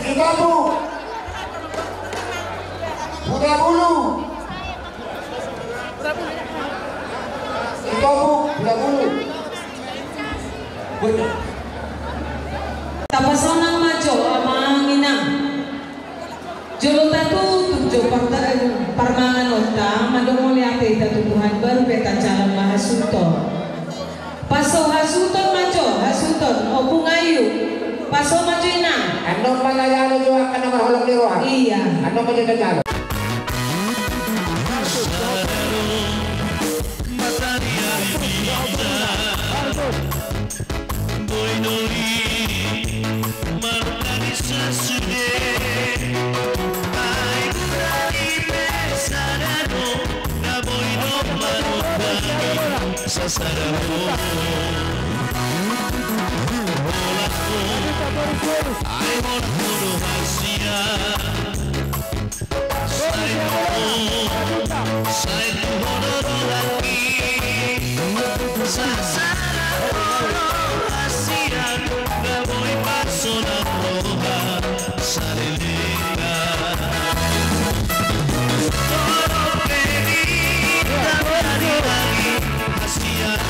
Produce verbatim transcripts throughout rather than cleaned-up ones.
Sitopuk. Hutapulu. Sitopuk, Hutapulu. Tapasonang ma jo amang inang. Jolo tatutup jo parta-, parmanganonta, mandok mauliate hita tu Tuhan, baru pe tajalang ma hasuhuton. Paso hasuhuton ma jo, hasuhuton, Ompung Ayu. Paso ma jo inang. Annon ma na jalo jo angka na marholong ni roha. Iya. Annon ma jo na jalo. Boi do i martani sasude, ai gurani pe sada do, na boi do martani sasada do. Holan ho, ai holan ho do hasian. Sai tu ho do, sai tu ho do, holan i. Sasada ho do hasian, na boi pasonang roha saleleng an. Ho do pe di tano ni hasian.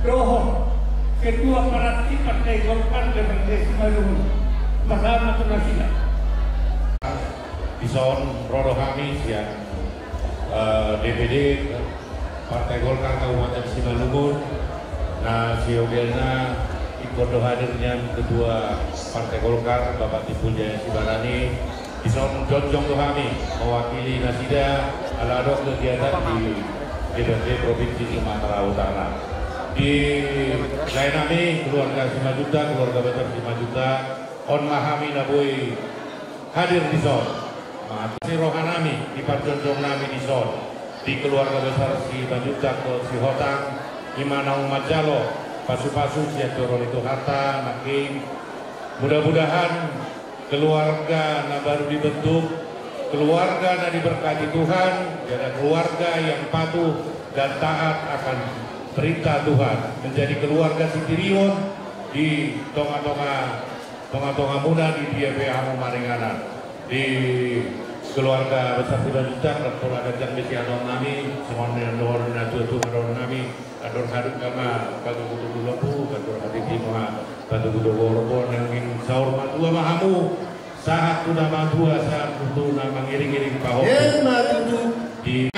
Dohot Ketua Fraksi Partai Golkar D P R Simalungun. Pasahat ma tu nasida. Dison ro do hami sian, eh, D P D Partai Golkar Kabupaten Simalungun. Na siobalna ingkon do hadir nian Ketua Partai Golkar Bapak Timbul Jaya Sibarani. Dison jongjong do hami mewakili nasida ala adong kegiatan di D P R D Provinsi Sumatera Utara. Di lae nami keluarga Simanjuntak, keluarga besar Simanjuntak, on ma hami na boi hadir dison. Mauliate roha nami di parjongjong nami dison di keluarga besar Simanjuntak dohot Sihotang, i ma naung manjalo pasupasu sian joro ni Tuhanta nangkin. Mudah-mudahan keluarga na baru dibentuk, keluarga na diberkati Tuhan, jadi keluarga yang patuh dan taat akan perintah Tuhan, menjadi keluarga sitirion di tonga-tonga, tonga-tongamuna di dia pe hamu maringanan. Di keluarga besar Simanjuntak, rap pola ganjang be sian on nami, songon na dohonon ni natua-tua dohonon nami, andor hadungka ma patogu-togu lombu, andor hatiti ma patogu-togu horbo, nangkin saur matua ma hamu, sahat tu na matua, sahat tu na mangiring-iring pahompu. Emma tutu. Di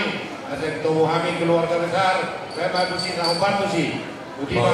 asa ditomu hami keluarga besar, emma tusi na hombar tusi. Uti ma.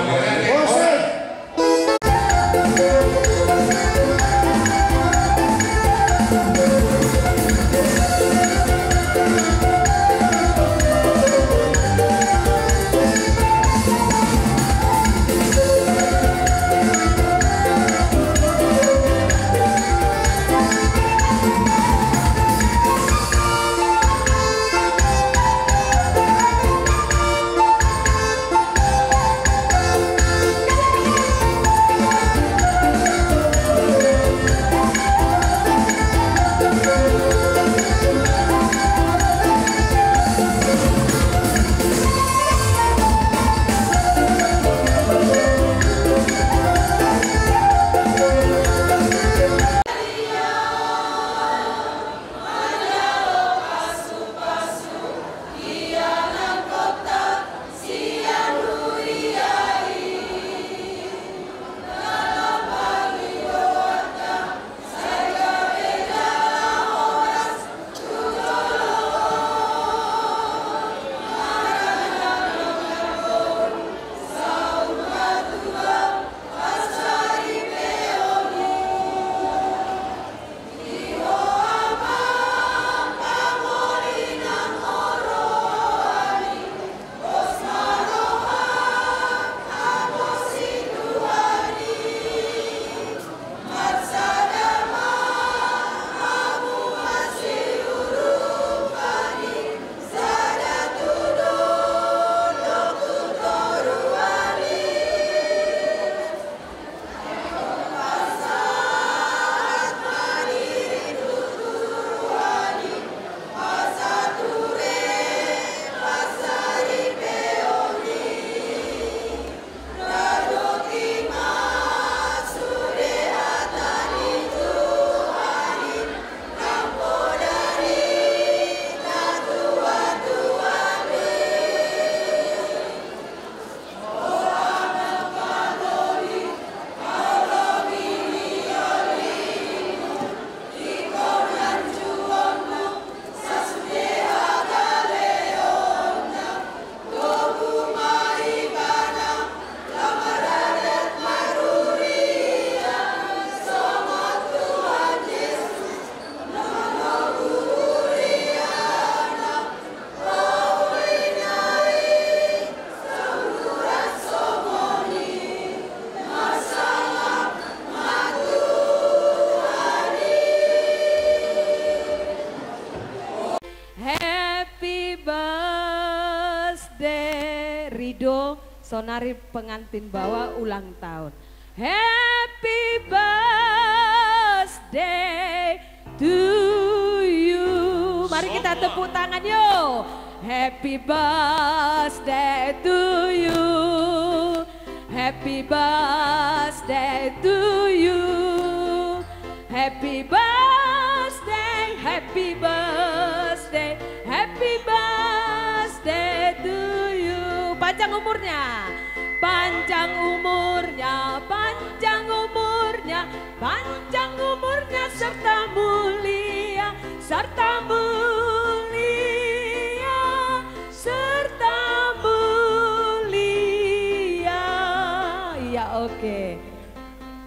Happy birthday, Rido, sonari pengantin bawa ulang tahun. Happy birthday to you. Mari kita tepuk tangan, yo. Happy birthday to you. Happy birthday to you. Happy birthday, happy birthday, happy birthday to you. Panjang umurnya. Pa- Umurnya panjang, umurnya panjang, umurnya serta mulia, serta mulia, serta mulia. Iya, oke.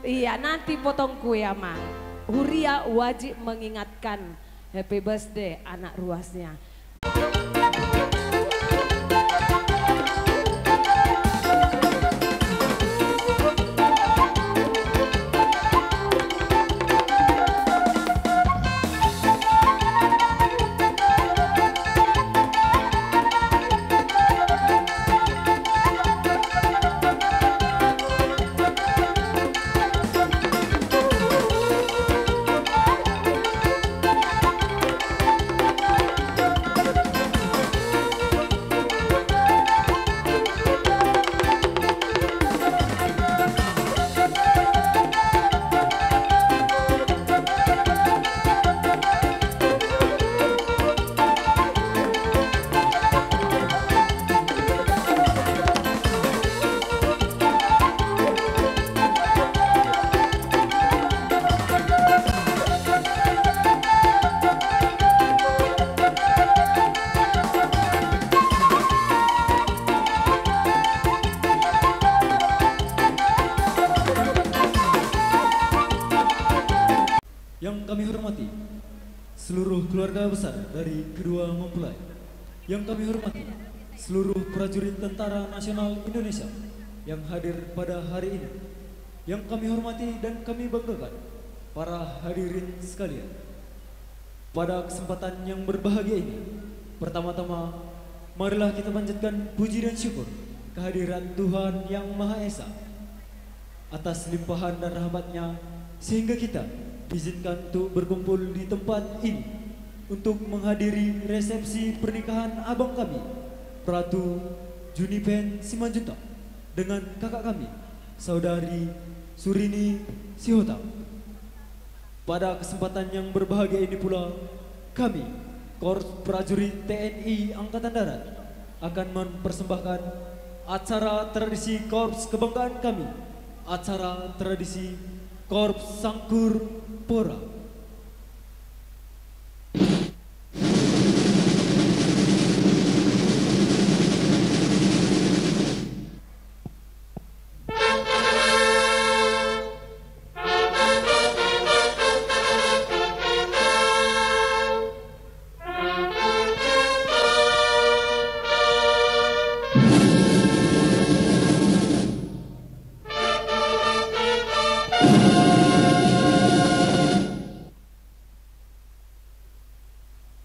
Iya, nanti potongku ya, Mang. Huria wajib mengingatkan happy birthday anak ruasnya. Yang kami hormati seluruh keluarga besar dari kedua mempelai. Yang kami hormati seluruh prajurit Tentara Nasional Indonesia yang hadir pada hari ini. Yang kami hormati dan kami banggakan para hadirin sekalian. Pada kesempatan yang berbahagia ini, pertama-tama, marilah kita panjatkan puji dan syukur kehadirat Tuhan Yang Maha Esa atas limpahan dan rahmat-Nya, sehingga kita diizinkan untuk berkumpul di tempat ini untuk menghadiri resepsi pernikahan abang kami, Pratu Junipen Simanjuntak, dengan kakak kami, Saudari Surini Sihotang. Pada kesempatan yang berbahagia ini pula, kami, Korps Prajurit T N I Angkatan Darat, akan mempersembahkan acara tradisi korps kebanggaan kami, acara tradisi Korps Sangkur Pora.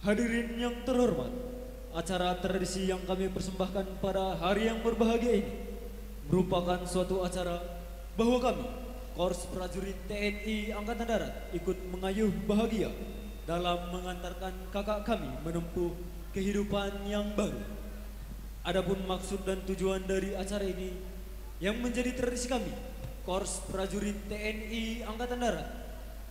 Hadirin yang terhormat, acara tradisi yang kami persembahkan pada hari yang berbahagia ini merupakan suatu acara bahwa kami, Korps Prajurit T N I Angkatan Darat, ikut mengayuh bahagia dalam mengantarkan kakak kami menempuh kehidupan yang baru. Adapun maksud dan tujuan dari acara ini yang menjadi tradisi kami, Korps Prajurit T N I Angkatan Darat,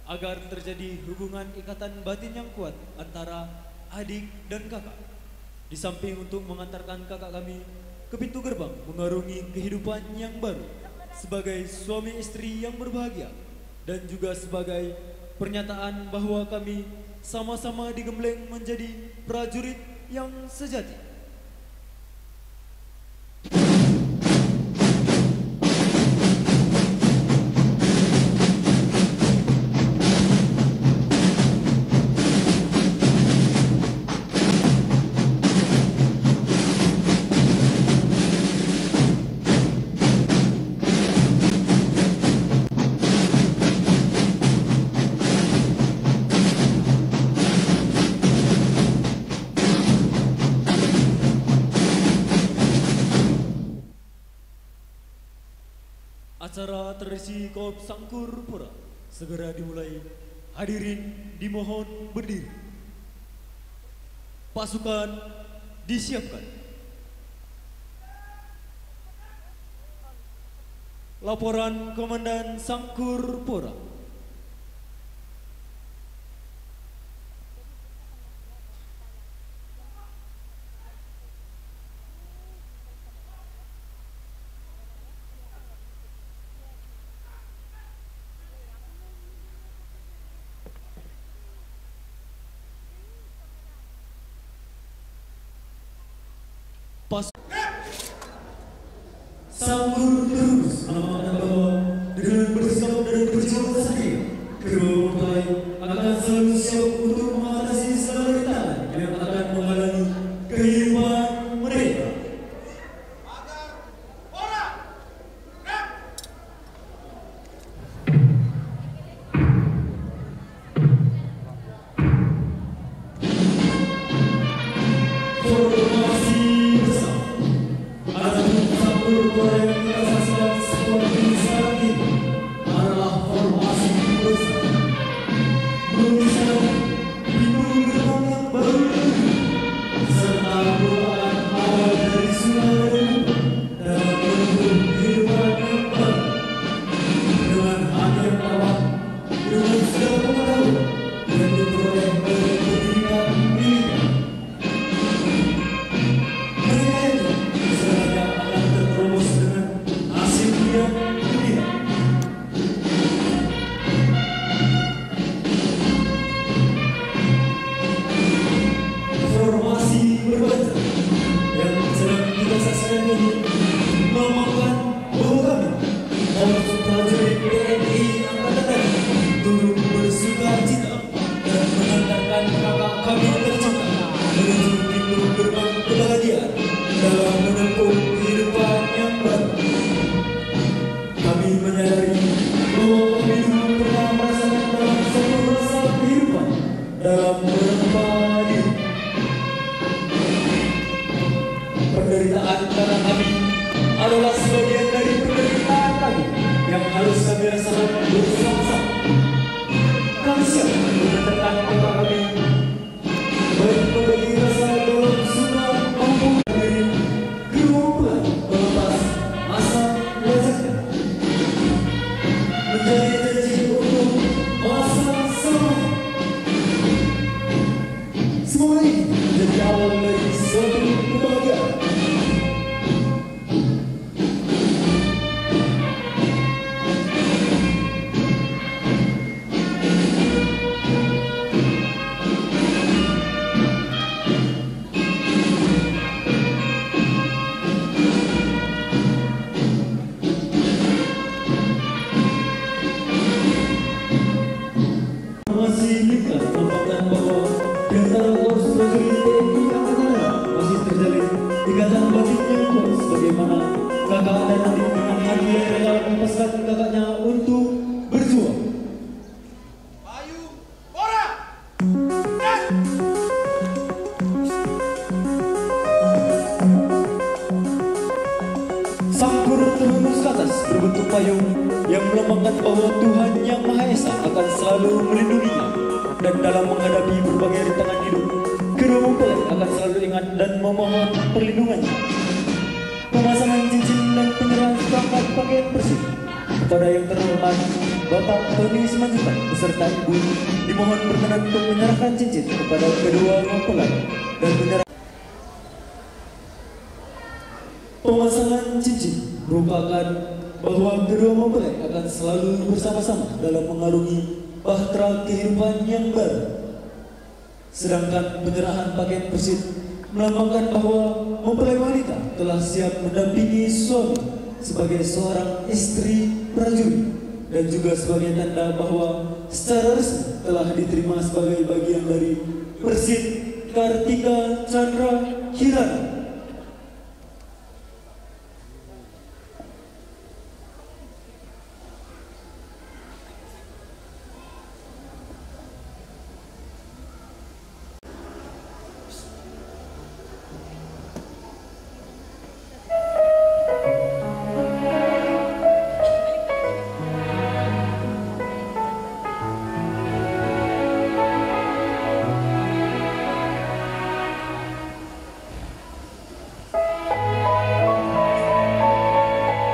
agar terjadi hubungan ikatan batin yang kuat antara adik dan kakak. Di samping untuk mengantarkan kakak kami ke pintu gerbang mengarungi kehidupan yang baru sebagai suami istri yang berbahagia, dan juga sebagai pernyataan bahwa kami sama-sama digembleng menjadi prajurit yang sejati. Acara tradisi Korps Sangkur Pora segera dimulai. Hadirin dimohon berdiri. Pasukan disiapkan. Laporan Komandan Sangkur Pora. Pas. Sanggur terus mengatakan bahwa dengan bersikap dan berjiwa kesatria, kedua mempelai akan selalu siap untuk mengatasi segala rintangan yang akan menghalangi kehidupan mereka. Formasi bersama. Adapun satu formasi yang kita saksikan seperti saat ini adalah formasi bersama. Mengisar pintu gerbang yang baru, serta merupakan awal dari surga dan bumi dalam menempuh kehidupan yang baru. Dengan hati yang lapang, dengan segala pengetahuan yang diperoleh dari pendidikan militer, mereka itu sebenarnya akan terjerumus dengan nasib yang dunia. Formasi berbaca yang sedang kita saksikan ini melambangkan bahwa kami, Korps Prajurit T N I Angkatan Darat, turut bersuka cita dan mengantarkan kakak kami tercinta menuju pintu gerbang kebahagiaan dalam menempuh kehidupan yang baru. Kami menyadari bahwa kami dulu pernah merasakan dalam satu masa kehidupan dalam menempa diri. Penderitaan kakak kami adalah sebagian dari penderitaan kami yang harus kami rasakan bersama-sama. Kami siap mengantarkan kakak kami baik membagi rasa dalam suka maupun diri, kedua mempelai melepas asa belajarnya. Menjadi janji untuk masa selamanya. Semoga ini menjadi awal dari suatu kebahagiaan. Masih dekat merupakan bahwa di antara korps prajurit T N I Angkatan Darat masih terjalin ikatan batin yang kuat, sebagaimana kakak dan adik dengan hati yang rela melepaskan kakaknya untuk berjuang. Payung, ora! Sangkur terhunus ke atas berbentuk payung yang melambangkan bahwa Tuhan Yang Maha Esa akan selalu melindunginya. Dan dalam menghadapi berbagai rintangan hidup, kedua mempelai akan selalu ingat dan memohon perlindungannya. Pemasangan cincin dan penyerahan seperangkat pakaian persir kepada yang terhormat Bapak Tony Simanjuntak beserta Ibu dimohon berkenan untuk menyerahkan cincin kepada kedua mempelai dan menyerah. Pemasangan cincin merupakan bahwa kedua mempelai akan selalu bersama-sama dalam mengarungi bahtera kehidupan yang baru. Sedangkan penyerahan pakaian persir melambangkan bahwa mempelai wanita telah siap mendampingi suami sebagai seorang istri prajurit dan juga sebagai tanda bahwa secara resmi telah diterima sebagai bagian dari Persir Kartika Candra Kirana.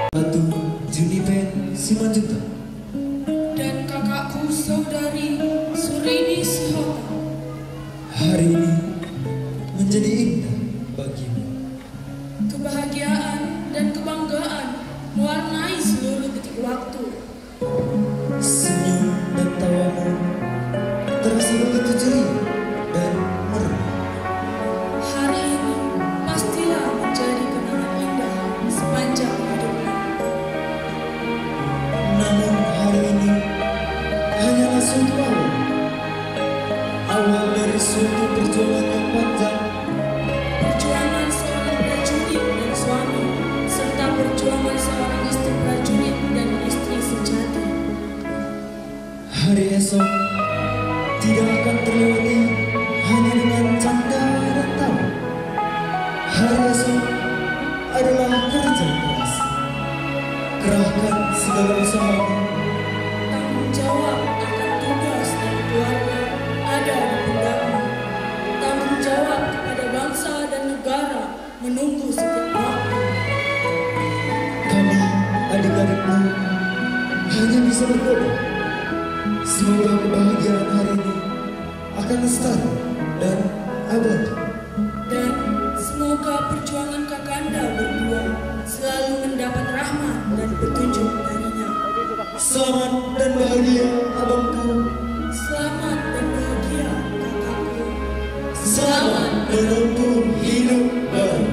Ratu Junipen Simanjuntak. Dan kakakku saudari Surini Sihotang. Hari ini menjadi indah bagimu. Kebahagiaan dan kebanggaan mewarnai seluruh detik waktu. Senyum dan tawamu terasa begitu ceria dan merdu. Hari ini pastilah menjadi Akan segala usahamu. Tanggung jawab akan tugas dan keluarga ada di pundakmu. Tanggung jawab kepada bangsa dan negara menunggu setiap waktu. Kami, adik-adikmu, hanya bisa berdoa. Semoga kebahagiaan hari ini akan lestari dan abadi. Dan semoga perjuangan kakanda berdua selalu mendapat rahmat dan petunjuk darinya. Selamat dan bahagia, abangku. Selamat dan bahagia, kakakku. Selamat menempuh hidup baru.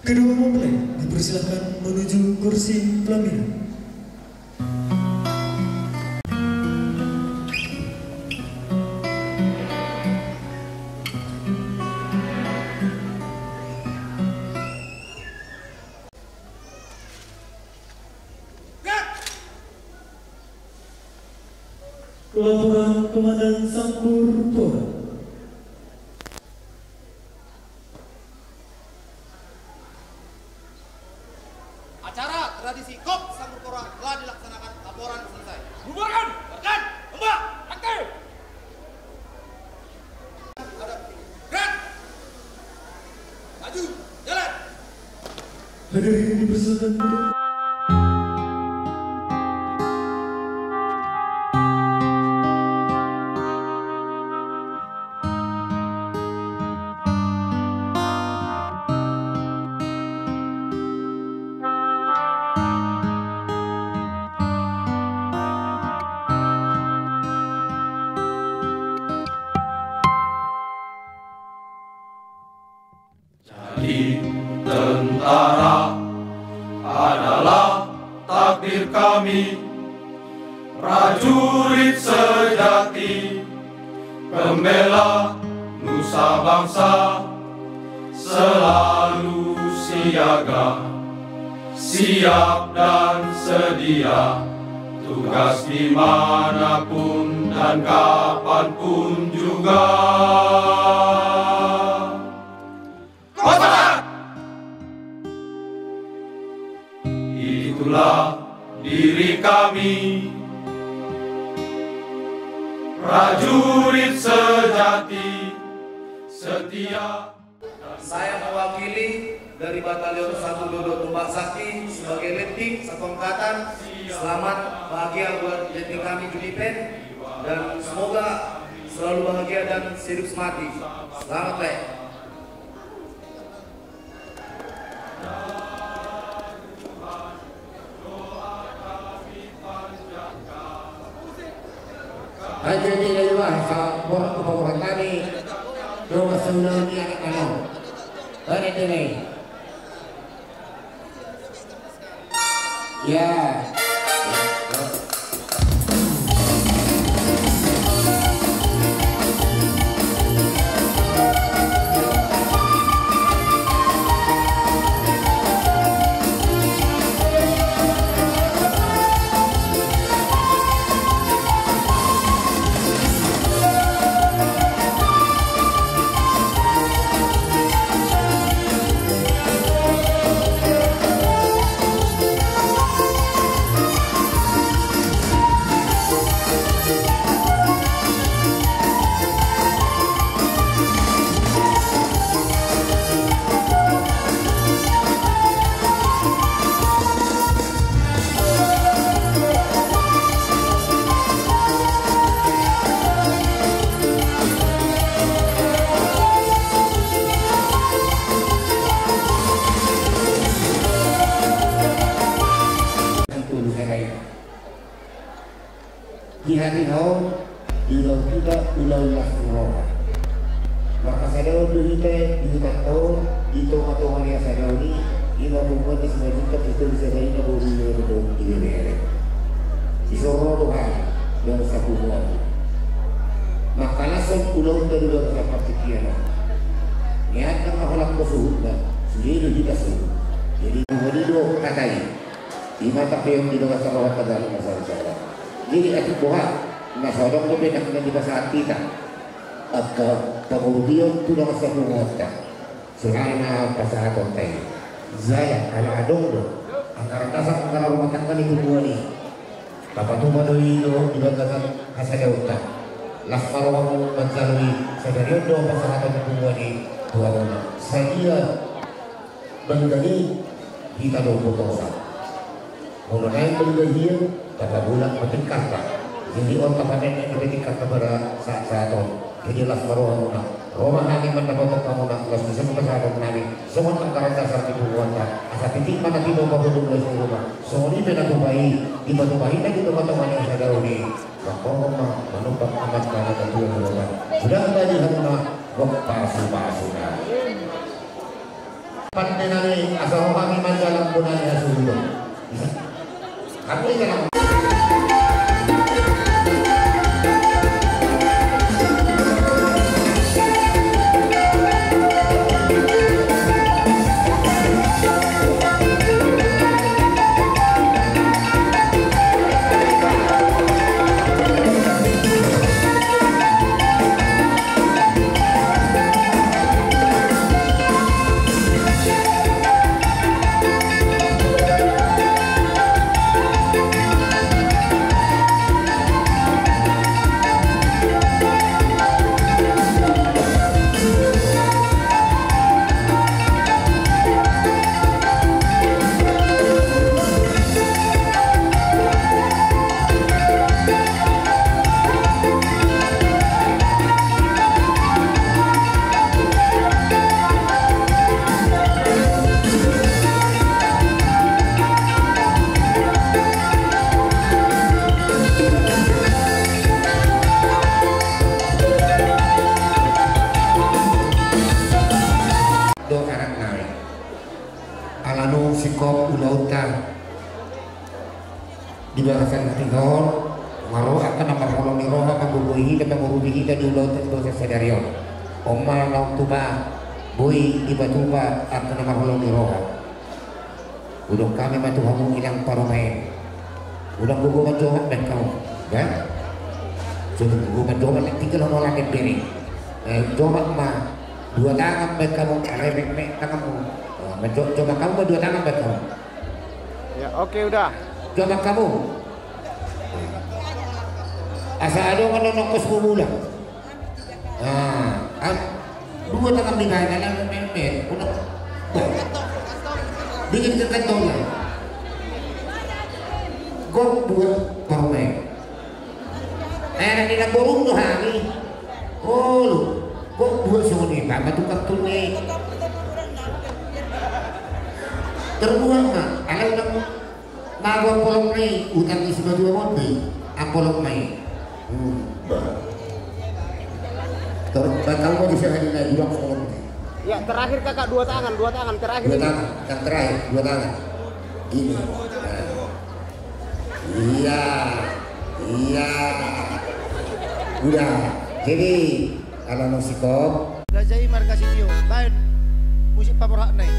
Kedua mempelai dipersilakan menuju kursi pelaminan. Laporan Komandan Sangkur Pora. Acara tradisi kop Sangkur Pora telah dilaksanakan. Laporan selesai. Bubarkan! Bubarkan! Tembak! Aktif! Gerak! Maju! Jalan! Hadirin dipersilakan duduk. Jadi tentara adalah takdir kami, prajurit sejati, pembela nusa bangsa, selalu siaga, siap dan sedia, tugas di mana pun dan kapan pun juga. Komat! Itulah diri kami, prajurit sejati, setia. Saya mewakili dari Batalion Satu Dodo Tombak Sakti sebagai letting satu angkatan. Selamat bahagia buat letting kami Junipen, dan semoga selalu bahagia dan sehidup semati. Selamat, Lek. Hai, jadi dari wah, sa-, pokok-pokok tadi, coba seundang dia ke kanan. Balik ini. Ya. Di hatiha on, di ulaon hita, ulaon las ni roha. Marhasadaon do hita, di hutanta on, di tongatonga ni hasadaon i, i ma punguan ni Simanjuntak, Kristen Sejati na boru i, na boru i, na boru i. Dison ro do hami, dohot sapunguan. Mangkalashon ulaonta di bagasan partingkian on. Nian na holan do suhutna, sude do hita suhut. Jadi, punguan i do hata i. I ma tapeon di bagasan rohanta ganup na sala-sala. Jadi atik boha, na so adong dope nang na dipasahat hita angka pangurupion tu dongan sapunguanta. Soara na pasahatonta i. Jala ala adong do anggaran dasar, anggaran rumah tangga ni punguan i. Tapatupa do i do di bagasan hasadaonta. Las ma rohamu manjalo i, sadari on do pasahaton ni punguan i tu hamuna. Sadia balga ni hita do umbotosa. Molo naeng balga hian, tapabulak ma tingkanta. Jadi on tapanenek dope tingkanta pada sahat-sahat on. Jadi las ma rohamuna. Ro ma hami mandapothon hamuna, las ni son pasahaton nami. Songon anggaran dasar ni punguanta. Asa titik ma na tinopa, godang las ni roha. Songon i pe na tupa i, dipatupa hita di tongatonga ni hasadaon i. Mangkorhon ma manumpang amanta na martua ni roha. Godang ma di hamuna gok pasupasuna. Pande nami asa roha ni manjalang bona ni hasuhuton. Bisa. Aku ikan aku. Do anak nami. Ala nunga singkop ulaonta di bagasan hatiha on, nga ro angka na marholong ni roha manggogoi hita, mangurupi hita di ulaonta di bagasan sadari on. On ma naung tupa boi dipatupa angka na marholong ni roha. Hudok hami ma tu hamu inang parumaen. Unang gogo manjomak baen hamu. Ya? Unang gogo manjomak, tinggal hamu ala emberi. Eh, jomak ma dua tangan baen hamu, ala metmet tanganmu. Eh, manjo-, jomak hamu ma dua tangan baen hamu. Ya, oke, udah. Jomak hamu. Asa adong na nongkos mumula. Ah, ah, dua tangan di badan, ala metmet. Unang. Bikin kekentongan. Gok dua parumaen. Eh, na di na borung do hami. Olo. Gok dua songon i, bapa tukang tune. Terbuang ma, ala unang. Mago ampolok na i, utang ni simatua on do i, ampolok na i. Hmm. Terus, batal mau disahani na i, bilang ampolok na i. Ya, terakhir kakak, dua tangan, dua tangan, terakhir. Dua tangan, yang terakhir, dua tangan. Gini. Nah. Iya, iya. Udah, jadi, ala nunga singkop. Raja i marga Sitio, baen musik paborhatna i.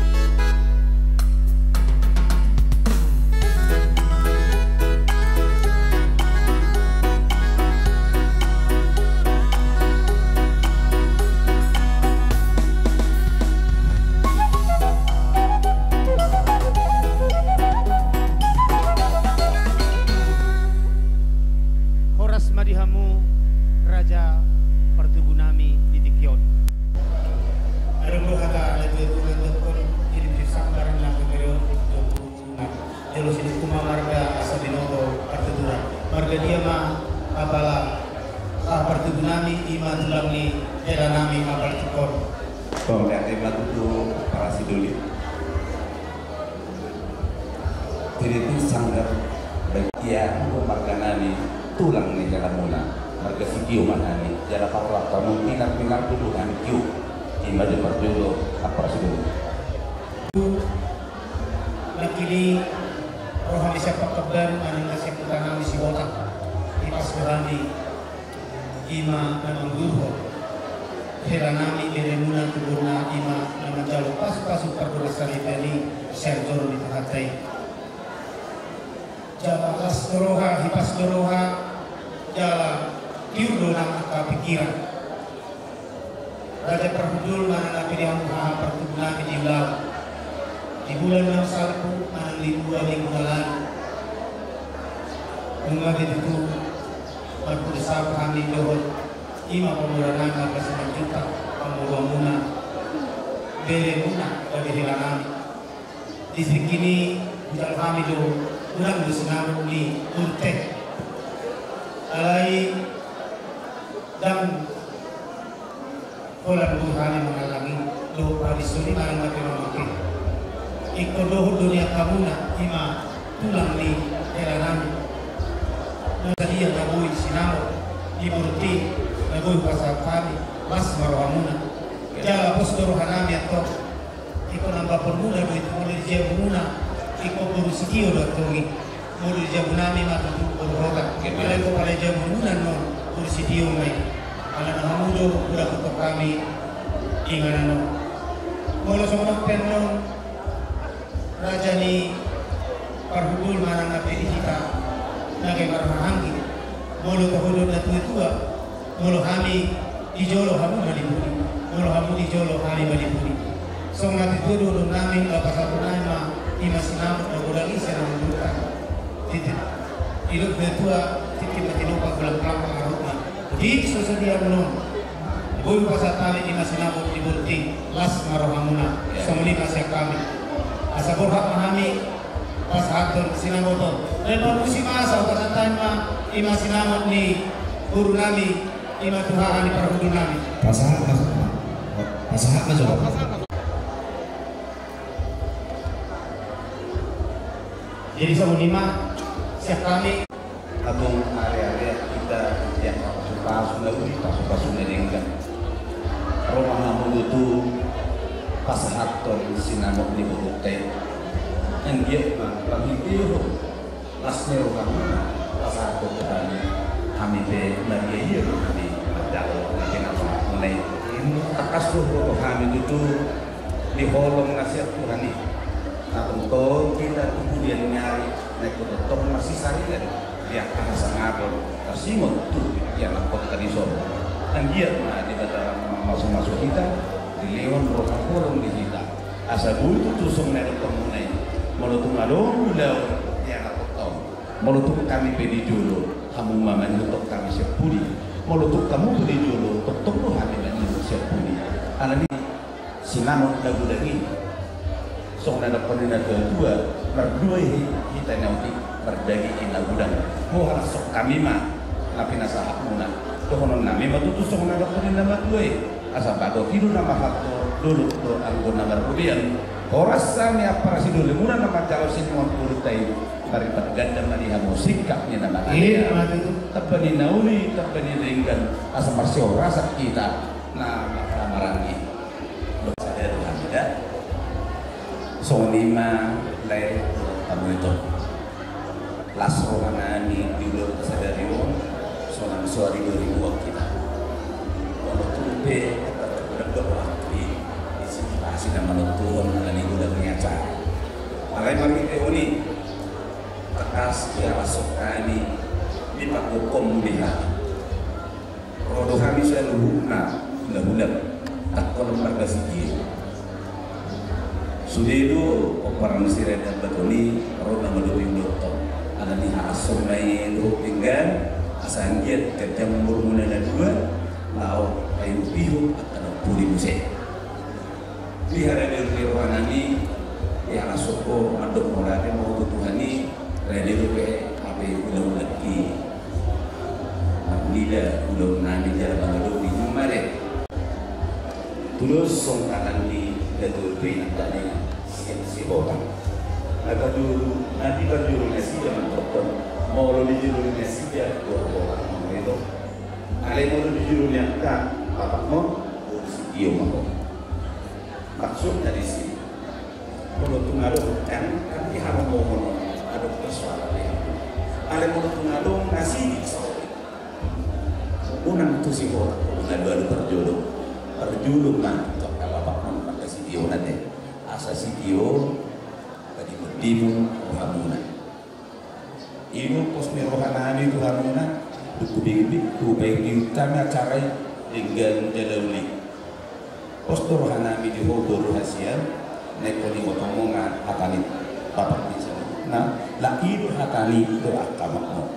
Horas ma di hamu, raja partubu nami di tingki on. Adong do hata na tuatua mandokkon, jadi sambar na kekereon do. Jolo sidung ma marga asa binoto partubuan. Marga dia ma apala, ah, partubu nami, i ma tulang ni hela nami apala tukon. Tong lihat ma tutu para sidoli. Jadi tu sanggar baik ia marga nami. Tulang ni helamuna, marga Sitio ma hami, jala parrap hamu pinar-pinar tubu hami tio. Ima do parjolo, apa sidung. Nangkin i ro hami sian Pekanbaru manang na sian huta nami Sihotang. Dipasu hami ima na manggurhon hela nami beremuna tubuan na ima na manjalo pasu-pasu pardongansaripeon i sian joro ni Tuhanta i. Jala las do roha, hipas do roha, jala tiur do nang angka pingkiran. Raja parhundul manang na pe di hamu haha partubu nami di ulaon. Di bulan na salpu manang di dua minggu na lalu. Nunga be tutu marpudun saut hami dohot ima pamora nami marga Simanjuntak, pamoruanmuna, beremuna, gabe hela nami. Di tingki i hujalo hami do, unang do sinamot ni boru te. Alai ndang holan do hami mangallangi dohot paradison i manang na pe mamangke. Ingkon dohot do nian hamuna ima tulang ni hela nami. Na sadia na boi sinamot ni boru te na boi hupasahat hami, las ma rohamuna. Jala pos do roha nami antong. Ingkon ambaponmuna do i tu molo di jabumuna, ingkon boru Sitio do antong i. Molo di jabu nami ma tutu boru Hota. Alai ingkon pala di jabumuna annon boru Sitio ma i. Alana hamu do hudapothon hami inganan on. Molo songon on pe annon raja ni parhundul manang na pe di hita na gabe marhahaanggi. Molo tahunon na tua-tua, molo hami di jolo hamu ma di pudi, molo hamu di jolo hami ma di pudi. Songon na tutu do dohonon nami, laho pasahaton nami ma ima sinamot na godang i sian hamu boru ta. Titi, didok na tua, titi ma tinopa, golang-golang pangarahutna. Di so sadia annon boi hupasahat hami ima sinamot ni boru te, las ma rohamuna. Songon i ma sian hami. Asa borhat ma hami pasahathon sinamot on. Lae, parmusi ma asa hupasahat hami ma ima sinamot ni boru nami, ima tu haha ni parhundul nami. Pasahat ma, pasahat ma jo. Jadi songon i ma sian hami. Antong ari-ari hita diangka pasu-pasu na uli, pasu-pasu na denggan. Ro ma hamu do tu pasahathon sinamot ni boru ta i. Anggiat ma pangkataion las ni rohamuna pasahathon tu hami. Hami pe marhite-hite do hami manjalo na pinasahatmuna i. Tangkas do huboto hami tutu di holong na sian Tuhan i. Na tongtong hita tu pudian ni ari na ingkon tongtong masisaringan di angka hasangapan taringot tu ianakhonta dison. Anggiat ma Debata na mamasumasu hita, dilehon roha holong di hita. Asa boi tutu songon na nidokmuna i, molo tung adong ulaon di ianakhonta on, molo tung hami pe di jolo, hamu ma manihut hami sian pudi. Molo tung hamu pe di jolo, tongtong do hami manihut sian pudi. Alani sinamot na godang i. Songon na nidok ni na tua-tua, mardua i hita na uli, mardaging i na godang. Boha, las hami ma na pinasahatmuna. Dohonon nami ma tutu songon na nidok ni na matua i. Asa bagot i do na marhalto, dolok do anggo na marrobean. Horas hami ampara sidolimuna na manjalo sinamot boru ta i, marlipat ganda ma di hamu singkat ni na marrobean. Tamba ni na uli, tamba ni na denggan, asa marsihorasan hita na marhamaranggi. Songon i ma, lae, hamu ito. Las roha nami di ulaon sadari on, sonang soari do ribuan hita. Molo tung pe, tangkas do rohangku i, di situasi na manontuhon ala ni godang ni acara. Alai marhitehon i, tangkas ialashon hami di panggokhonmu di hami. Ro do hami saluhutna, hula-hula, tangkas marga Sitio. Sude do pomparan ni si Raden Ambaton i, ro na mangadopi ulaonta on. Ala ni halashonna i dohot denggan, asa anggiat ganjang umurmuna na dua, laho paihut-ihut angka na pudi muse. Di haradeon ni roha nami, di halashon ho mandok mauliate ma ho tu Tuhan i, rade dope hape ulaon nangkin. Marnida ulaon nami jala mangadopi, ima dei. Tudos songon hata ni datu tu inanta ni si, Sihotang. Na parjolo, na di parjolo nasida mandokhon. Molo di jolo ni nasida, boru boru ma ho. Alai molo di jolo ni angka bapakmon, boru sitio ma ho. Maksudna disi, molo tung adong, kan, kan di hamu mohon, adong persoalan di hamu. Alai molo tung adong nasida, sorry. Unang tusi ho, unang alu-alu parjolo. Parjolo ma tu angka bapakmon, angka sitio na te. Asa sitio, tadi berdimu, rohamuna. I do pos ni rohanami tu hamuna, tu hubingbing, tu baik di utama acara i, denggan dalauli. Pos do rohanami di ho boru hasian, na ingkon diboto ho ma hata ni bapak di sana. Nah, lah i do hata ni do angka makmur.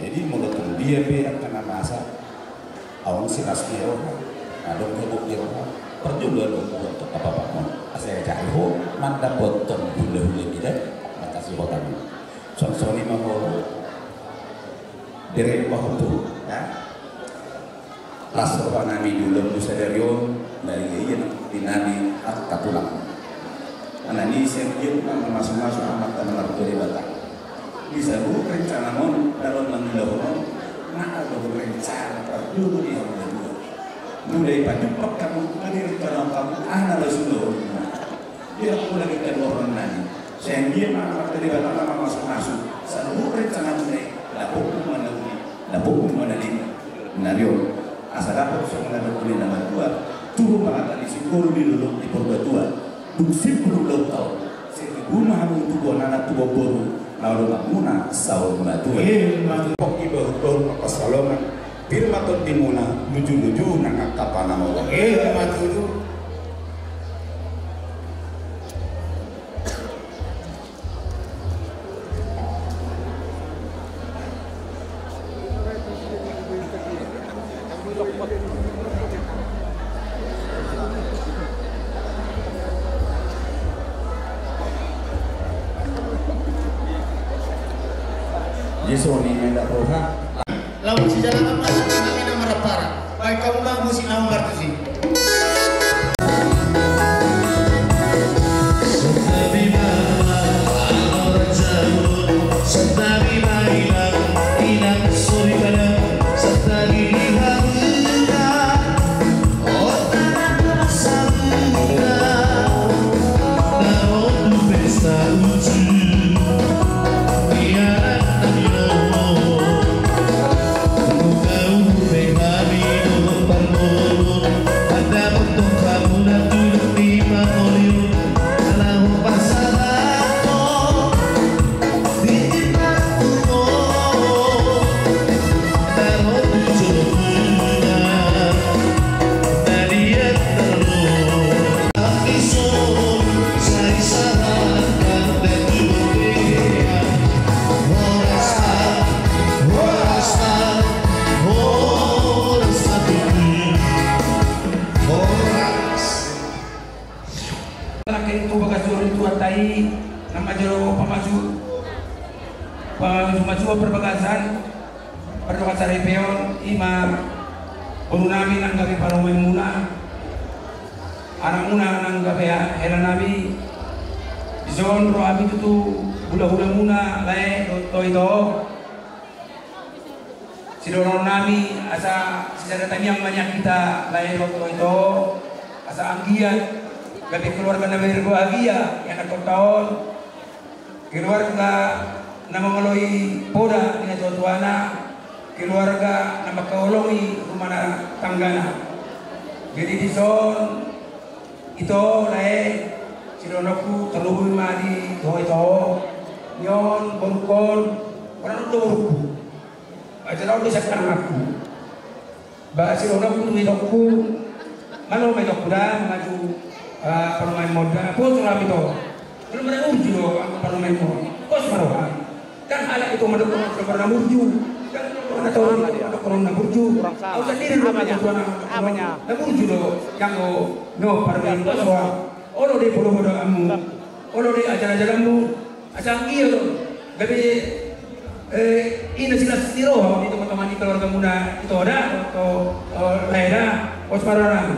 Jadi, molo tung dia pe angka na masa, aung silas ni roha, adong gabuk ni roha, parjolo adong buat tu angka bapakmon. Asa diajari ho, mandapothon hula-hula mida, makasi ho tadi. Songon i ma ho, bere ma ho tu, ya. Las rohanami di ulaonmu sadari on, marhite ia nang di nami angka tulang. Alani sian dia ma mamasu-masu Amanta na martua Debata. Di saluhut rencanamon, dalan mangulahon on, nga adong rencana parjolo di hamu na dua. Molo dipajumpang hamu, molo direncanaon hamu, aha na laos ulaonmuna. Dia aku lagi keluar nani. Sehingga ma, maka dia datang sama masuk-masuk. Seluruh rencana mulai. Dapur mana uli, dapur mana di. Narion. Asa dapur semua dapur di nama tua. Turun maka tadi sikul di dulu di Purbatua. Duk simpul ulang tahun. Sehingga guna hamu tubuh anak tubuh boru. Lalu makmuna saur matua. Eh, matua. Pok ibaru-baru apa salongan. Pir ma tondimuna, luju-luju nang angka pangamotan. Oke, ma tutu. Jadi songon i ma inda roha. Lamun sijalangan ma, nami na marampara. Baen hamu ma musik na hombar tusi. Santabi ma, amang raja, santabi ma inang, inang soripada, santabi di hamu. Terakhir tu bagas joro ni Tuhanta i, na manjalo pamasu, pamasu-masuon parbagasan, pardongan saripeon, i ma boru nami nang gabe parumaenmuna, anakmuna nang gabe hela nami, dison ro hami tutu hula-hulamuna, lae dohot ito. Sidohonon nami asa sisada tangiang ma nian hita lae dohot ito, asa anggiat gabe keluarga na berbahagia ianakhonta on, keluarga na mangoloi poda ni natuatuana, keluarga na mangkaholongi rumah tanggana. Jadi dison ito lae, sidohononku tarlumobi ma di ho ito, nion borungkon, boru on do borungku. Acara on do sian tanganku. Ba sidohononku tu itongku, malo ma itongku da mangaju, ah, parumaenmon da, pos roham ito. Molo na burju do anggo parumaenmon, pos ma roham. Kan halak ito mandok roham na burju. Kan na tolu mandok roham na burju. Au sandiri do mandok roham na burju do. Anggo na parumaen, pos roham. Olo do i podopodoanmu. Olo do i ajar-ajaranmu. Asa anggiat do gabe, eh, i na silas ni roha di tonga-tonga ni keluargamuna ito da, dohot, eh, lae da, pos ma roham.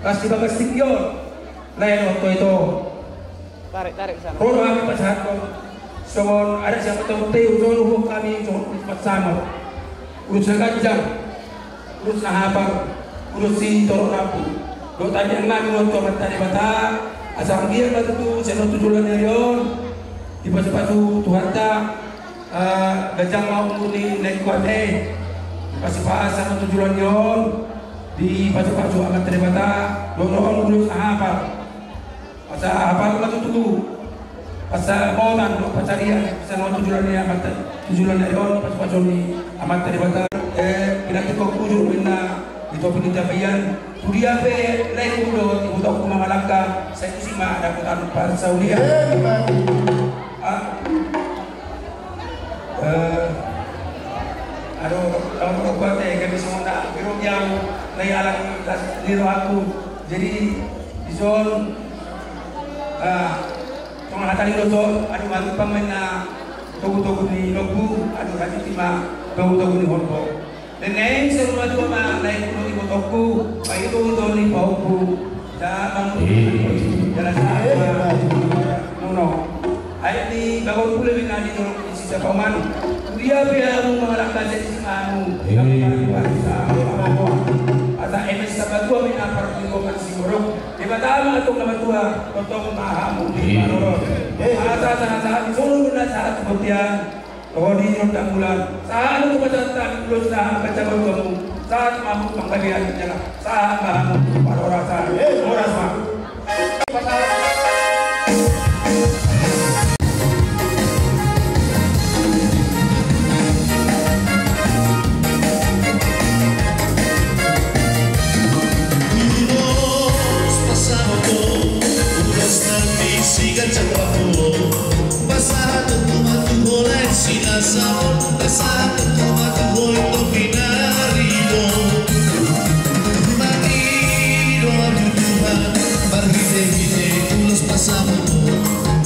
Las di bagas tingki on, lae dohot ito. Tarik, tarik ke sana. Ro do hami pasahathon Songon adat sian Batu Abu, songon ulos hami, songon ulos pansamot, ulos na ganjang, ulos na hapal, ulos sitorop rambu. Dohot tangiang nami ma tu Amanta Debata, asa anggiat ma tutu sian on tu joloan ni ari on dipasupasu Tuhanta, eh, ganjang ma umur ni na ingkon i, dipasupasu sian on tu joloan ni ari on, dipasupasu Amanta Debata, dohot ulos na hapal. Asa hapal ma tutu pansamotan dohot pansarian sian on tu joloan ni Amanta, tu joloan ni ari on, pasupasu ni Amanta Debata. Eh, pinantikhon hujur ma inna di topi ni tapian. Tudia pe laengku dohot ibotongku mangalangka, sai tusi ma dapotan parsaulian. Ah. Eh, aduh, kalau kuat, eh, kami semua tak biru yang lagi alang las di rohaku. Jadi, dison, eh, tongah hata ni doson, aduh, aduh, pang main na togu-togu ni lombu, aduh, hati tima togu-togu ni horbo. Dengeng saur matua ma laengku dohot ibotongku, paihutihut ni pahompu. Jala sahat ma. Nono. Aek ni bagor pule minna di dolok ni sisa paman. Tudia pe hamu mangalangka, sai tusi ma hamu. Asa eme sapatua minna partinggoan sigorok. Debata ma antong na matua, tongtong ma hamu di parorot. Asa sahat-sahat ni solu minna sahat tu bontean. Ro di rondang bulan, sahat ma tu pasahat nami ulos na hami pasahat tu hamu, sahat ma hamu panggabean jala sahat ma hamu parhorasan. Horas ma. Ulos pansamot, ulos na misi ganjang rambu. Pasahatonku ma tu ho lae sinasahon, pasahatonku ma tu ho i topi na ridot. Mangido ma tu Tuhan marhitehite ulos pansamot.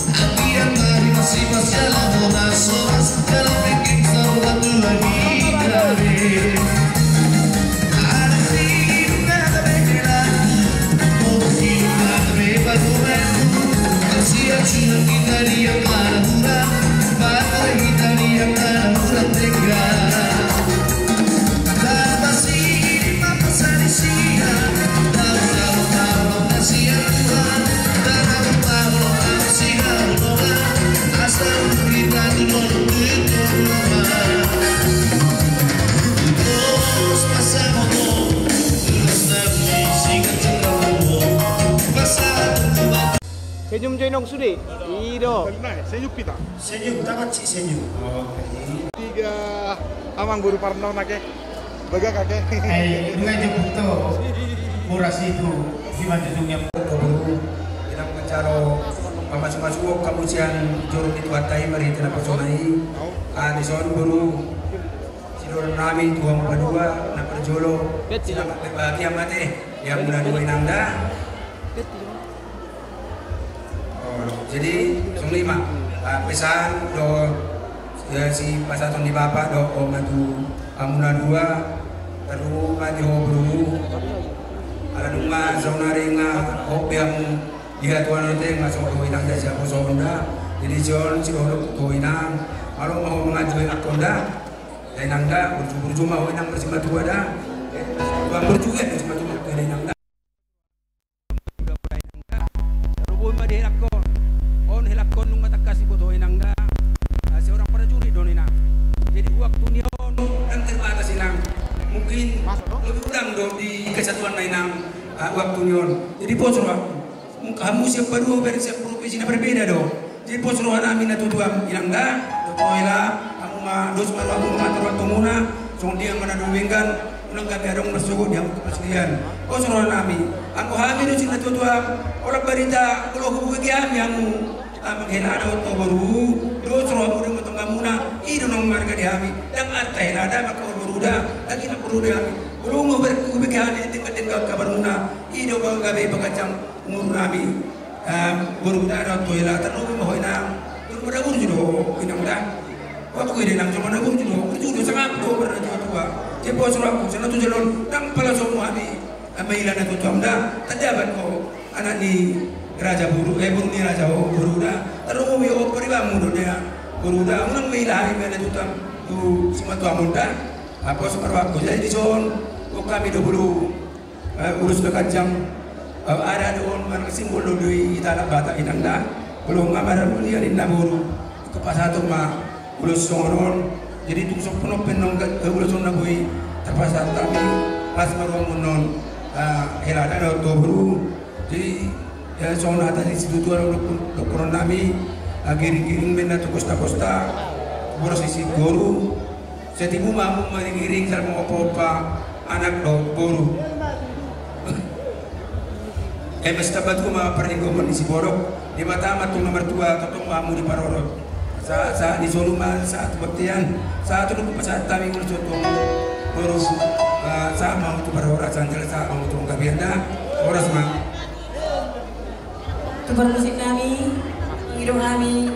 Anggiat ma rimas-rimas jala horas-horas, jala pingkir saur matua hita be. Senyum jo inong sude. I do. Senyum pita. Senyum, tangan si senyum. Oke. Tiga. Amang boru parno nake. Baga kake. Eh, dua jemput to. Murah situ. Di mana judulnya? Boru. Inang pansarian. Pamasu-masu hamu sian joro ni Tuhanta i marhite naposona i. Ah, dison boru. Sidohonon nami tu hamu padua, na parjolo, selamat berbahagia ma ate, di hamuna dua inang da. Oh, jadi, songon i ma, ah, pesan do, ya, sipasahaton ni bapa do, oma tu hamuna dua, tarlumobi ma di ho boru. Ala dung ma saonari nga hot be hamu di hatuaon ate, nga songon ho inang da sian ho songon da. Jadi, sidohonon, sidohonon tu ho inang, malo ma ho mangaji ho inang da. Inang da, burju-burju ma ho inang marsimatua da. Tuang burju, eh, marsimatua inang da. Mudah-mudahan inang da. Tarlumobi ma di helangkon. On helangkon nunga tangkas diboto inang da. Ah, seorang prajurit do inang. Jadi waktu ni on, kan terbatas inang. Mungkin lebih kurang do di kesatuan inang, ah, waktu ni on. Jadi pos roha. Hamu sian padua, sian provinsi na berbeda do. Jadi pos roha nami na tutu am inang da, dohot ho hela, hamu ma dos ma rohamu mangatur waktumuna, songon dia ma na dumenggan, unang gabe adong marsogot di hamu tu parsidean. Pos roha nami, anggo hami dos i na tutu am, holan barita, molo hubege hami hamu, amang hela dohot ho boru, dos rohamu di tongtong hamuna, i do naung marga di hami, ndang arta hela da, mangkaol boru da, ndang i na porlu di hami, molo hubege hami di tengga-tengga kabarmuna, i do gabe panggancang umur nami. Em, boru da dohot ho hela, tarlumobi ma ho inang. Tarlumobi ma da burju do ho inang da. Waktu i da inang, tarlumobi ma da burju do ho, burju do sangap do ho, berarti tua-tua. Jadi pos rohaku, sai na tu jolo on, ndang pala somu hami. Em, maila na tutu am da, tanda baen ho anak ni raja boru, eh, boru ni raja ho, boru da. Tarlumobi ho paribanmu do da. Boru da, unang ma ila hami ma na tutang tu simatuam on da. Apo so marrohangku, jadi dison, dung hami do boru, eh, ulos na ganjang, eh, ada do on, marga simbol do i hita anak Batak inang da. Molo nga marmulia ninna boru, hupasahat ma ulos songon on. Jadi tung sompun on pe nang, eh, ulos on na boi tarpasahat hami, pas marroha muna on, eh, hela da dohot boru. Jadi, eh, songon hata ni situatua dohon, dohonon nami, eh, giring-giring ma inna tu kosta-kosta, boras ni siboru. Sai tibu ma hamu manggiring, sai mangompa-ompa anak dohot boru. Eh, masitambat hamu ma parlinggoman ni siborok, di mata ma tung na martua, tongtong ma hamu diparorot. Sa, sa, di solu ma, sa, tu baktian, sa, tu nunggu pasahat hami ulos tu boru, eh, sa, ma hamu tu parhorasan, sa, ma hamu tu panggabean da, horas ma. Tu parmusik nami, ido hami.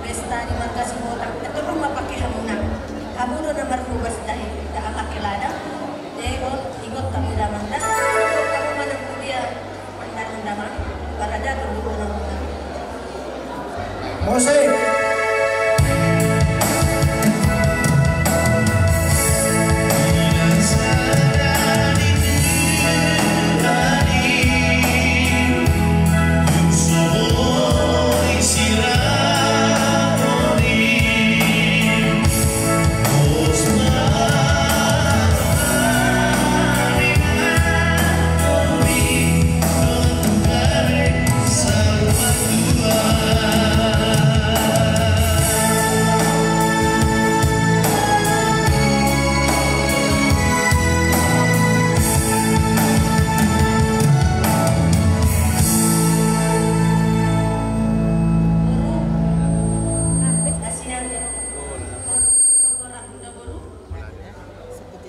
Pesta di marga Sihotak, tong ma pake hamuna. Hamu do na marhobas tahe, da amak hela da. Te on, ingot hamu damang da. Ingot hamu manang tu dia. Manang damang, parada tu dua orang. Musik.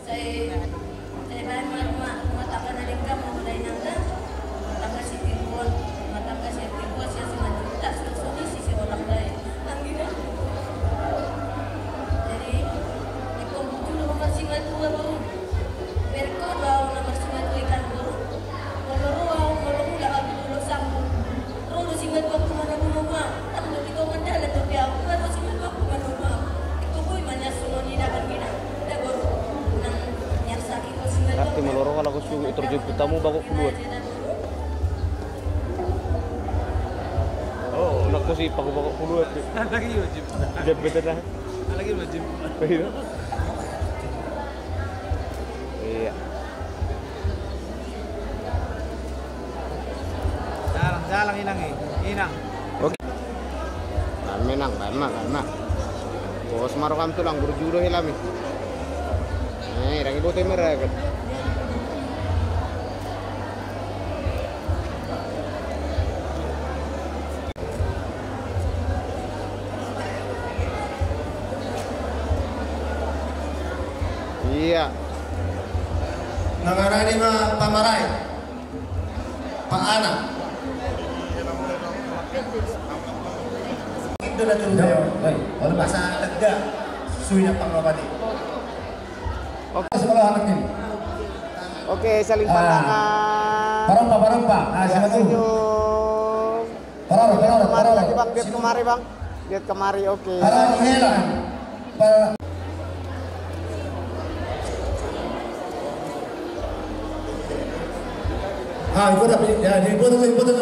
Sai, sai baen ma rumah, rumah tangga na denggan ma mula inangna. Rumah tangga si Tirbuan, rumah tangga si Tirbuan, sia si Manjuntak, suang songon i si Siolang da i. Anggiat. Jadi, ingkon bujur do ho marsingatua, boru. Berengkon do ahu na marsingatua i kan, boru. Molo ro ahu, molo mulak ahu tu Dolok Sambung. Ro do singatua tu manomu-nomu ahu. Tang do di tonga dalan dope ahu. Ro singatua tu manomu-nomu ahu. Ingkon boi ma nian songon i da kan, gina. Da, boru. Nang nian saki ko singatua. Tapi molo ro halak on sugu, tor jemput hamu bagot puluan. Oh, nang kosi paku bagot puluan. Lagi wajib. Jemput dah. Lagi wajib. Iya. Iya. Jalang, jalang, inang, eh. Inang. Oke. Baen ma, inang, baen ma, baen ma. Pos ma roham, tulang, burju do hela mi. Eh, ndang diboto i maragat. Iya. Mangarani ma pamarai. Pak Ana. Indo na turun. Oi, olo masa tegak. Sui na pangobati. Oke. Sekolah anak ini. Oke, saling pandangan. Parompa, parompa. Ah, ya, siapa tuh? Senyum. Parompa, parompa, parompa. Lagi, Bang, lihat kemari, Bang. Lihat kemari, oke. Parompa, hela. Par- Ah, itu udah, ya, dibuat, dibuat.